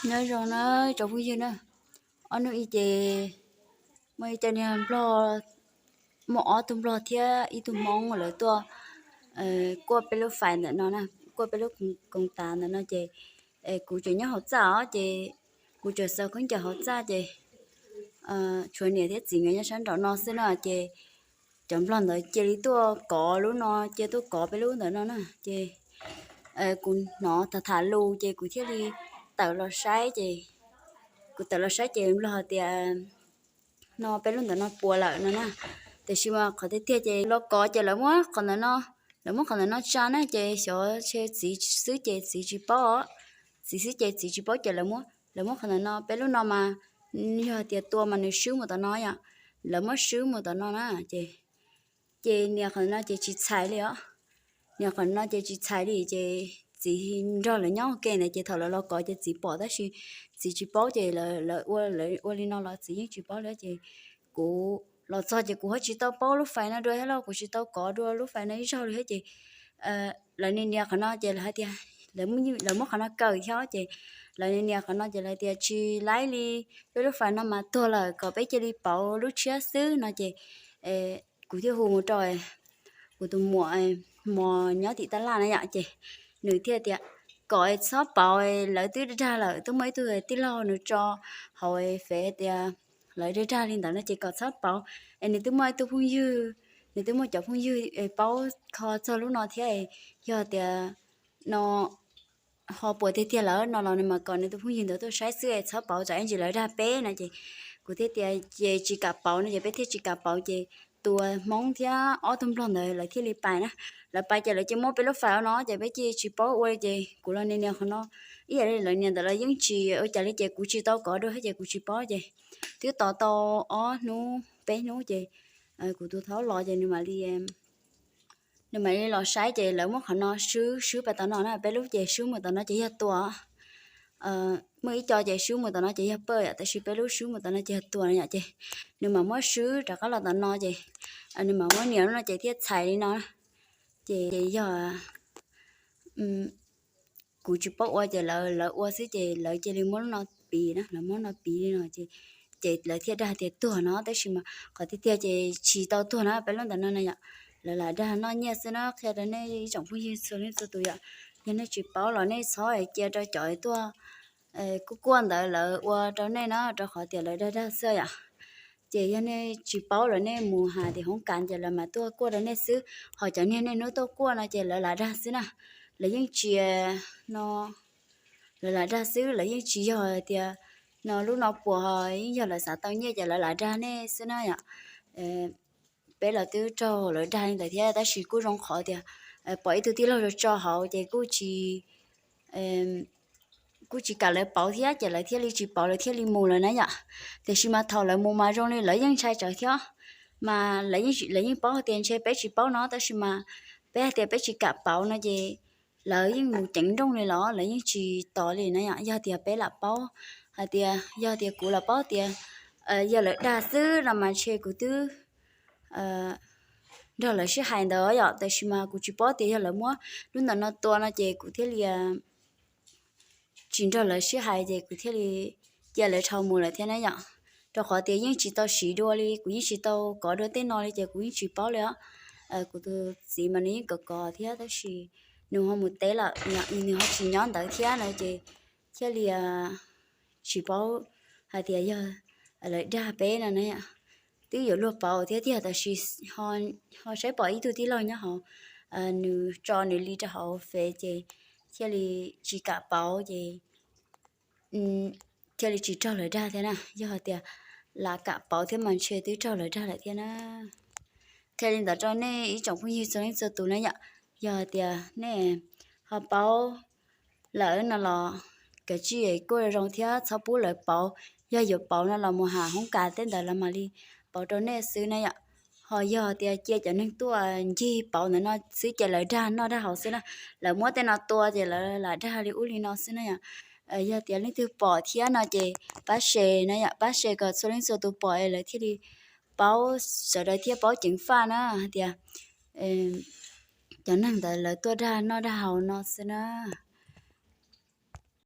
Nyob zoo na tsoom phooj ywg na, ob hnub i ces muaj ib co niag nplog, muaj ob tug nplog thiab ib tug hmoob lawv tuaj kuaj peb lub fais ntawm no na, kuaj peb lub koos tas ntawm no ces kuv tseem nyob hauv txaj os ces kuv tseem xaws khaub ncaws hauv txaj ces tshuav niam thiab txiv nkawd nyob sab nraum no xwb na ces cov nplog ntawd cia li tuaj kov lub no, cia tuaj kov peb lub ntawm no na ces kuv hnov tham tham lus ces kuv thiaj li tawm los saib ces, kuv tawm los saib ces nplog hais tias no peb lub ntawm no puas lawm no na. Tiam sis mas qhov tiag tiag ces los kov ces lawv muab qhov ntawm no, lawv muab qhov ntawm no tsa na ces xyov txiv xwb ces txiv tsis paub, txiv xwb ces txiv tsis paub ces lawv muab, lawv muab qhov ntawm no, peb lub no mas yog tias tua mas nws swb mus tom no yom, lawv muab swb mus tom no na ces, ces nias qhov no ces tsis txhais li os. Nias qhov no ces tsis txhais li ces txiv nrog lawv nyob ua ke ntawd ces thaum lawv los kov ces txiv pom tab sis txiv tsis paub ces lawv ua li no los txiv yeej tsis paub li ces kuv los txog ces kuv ho tsis tau paub lub fais no dua thiab los kuv tsis tau kov dua lub fais no ib zaug li thiab ces lawv nias nias qhov no ces lawv hais tias, lawv muab qhov no kaw thiab ces lawv nias nias qhov no ces lawv tias tsis laib li, peb lub fais no mas tuag lawm kom peb cia li pauv lub tshiab xwb no ces kuv thiaj hu mus rau kuv tus muam mos nyob tim tab laj na yom ces nws thiaj tias kom txhob pauv, lawv twb dag lawm, twb muaj ib tug tij laug nws tso hauv fev tias lawv dag dag li ntawd no ces kom txhob pauv es nws twb muaj ib tug phooj ywg, nws twb muaj cov phooj ywg paub kho txog lub no thiab yog tias no ho puas tiag tiag lawm no los nws mam kom nws tus phooj ywg ntawd tuaj saib xwb es txhob pauv tsam ib ntsis lawv dag peb no ces kuv thiaj tias ces tsis kam pauv no ces peb thiaj tsis kam pauv ces tus hmoob thiab ob tug nplog ntawd lawv thiaj li pais na. Lawv pais ces lawv cia muab peb lub fais no ces peb cia tsis paub ua li ces kuv los nias nias qhov no ib yam li lawv nias ntawd los yeej tsis ua cas li ces kuv tsis tau kov dua thiab ces kuv tsis paub ces twb tos tau ob hnub peb hnub ces kuv tus thaub los ces nws mam li nws mam li los saib ces lawv muab qhov no swb swb pais tom no na, peb lub ces swb mus tom no ces yog tua. Muaj ib co ces swb mus tom no ces yog pawj yom, tab sis peb lub swb mus tom no ces yog tua no yom ces nws mam muab swb rov qab los tom no ces nws mam muab nias lub no ces thiaj txhais li no ces yog kuv tsis paub ua ces lawv, lawv ua xwb ces lawv cia li muab lub no piv na, lawv muab no piv li no ces, ces lawv thiaj dag tias tuag no tab sis mas qhov tiag tiag ces tsis tau tuag na, peb lub ntawm no na yom. Lawv lam dag noj nyiaj xwb na, qhia rau nej ib tsoom phooj ywg txhua leej txhua tus yom. Yog nej tsis paub los nej txhob cia rau cov tuaj kuj kuaj ntawd lawv ua rau nej na, rau qhov tias lawv dag dag xwb yom. Ces yog nej tsis paub los nej mus hais tias hoob kas ces lawv mam tuaj kuaj rau nej xwb, ho cov niag niaj hnub tuaj kuaj no ces lawv lam dag xwb na. Lawv yeej tsis, no, lawv lam dag xwb, lawv yeej tsis yog tias no lub no puas, yeej yog lawv xav tau nyiaj ces lawv lam dag nej xwb na yom. Peb los twb raug lawv dag li ntawd thiab tab sis kuj zoo qhov tias pom ib tug tij laug tso tso hauv ces kuj tsis kuj tsis kam lawv pauv thiab ces lawv thiaj li tsis pauv lawv thiaj li mus lawm na yom. Tiam sis mas thaum lawv mus mas zoo li lawv yeej ntshai tsawv thiab, mas lawv yeej paub hais tias ntshe peb tsis paub no tab sis mas peb hais tias peb tsis kam pauv no ces lawv yeej mus ceev nrooj li los lawv yeej tsis tos li na yom. Yog tias peb lam paub hais tias, yog tias kuv lam paub tias yog lawv dag xwb no mas ntshe kuv twb nrog lawv sib hais ntawd yom, tab sis mas kuv tsis paub tias yog lawv muab lub ntawm no tua no ces kuv thiaj li tsis nrog lawv sib hais ces kuv thiaj li cia lawv dhau mus lawm thiab na yom. Rau qhov tias yeej tsis tau siv dua li, kuv yeej tsis tau kov dua tej no li ces kuv yeej tsis paub li os. Kuv tus txiv mas nws yeej kov kov thiab tab sis nws ho mus teb lawm, nws ho tsis nyob ntawd thiab no ces thiaj li tsis paub hais tias yog lawv dag peb no na. Twb yuav luag pauv thiab tiag tab sis ho saib pom ib tug tij laug nyob hauv, nws tso nws li rau hauv fev ces thiaj li tsis kam pauv ces thiaj li tsis raug lawv dag thiab na. Yog hais tias lam kam pauv thiab mas ntshe twb raug lawv dag lawm thiab na. Qhia li ntawd rau nej ib tsoom phooj ywg txhua leej txhua tus na yom. Yog hais tias nej ho paub lawm no los kav tsij kuj zoo thiab txhob pub lawv pauv. Yog yuav pauv no los mus hais hoob kas tej ntawd lawv mam li pauv rau nej xwb na yom. Ho yog tias cia cov neeg tuaj ncig pauv ntawm no xwb ces lawv dag noj dag haus xwb na. Lawv muab tej no tua ces lawv lam dag li ub li no xwb na yom. Yog tias leej twg pom thiab no ces pab share na yom, pab share kom txhua leej txhua tus pom es lawv thiaj li paub, sawv daws thiaj paub ceev faj na hais tias cov neeg ntawd lawv tuaj dag noj dag haus no xwb na.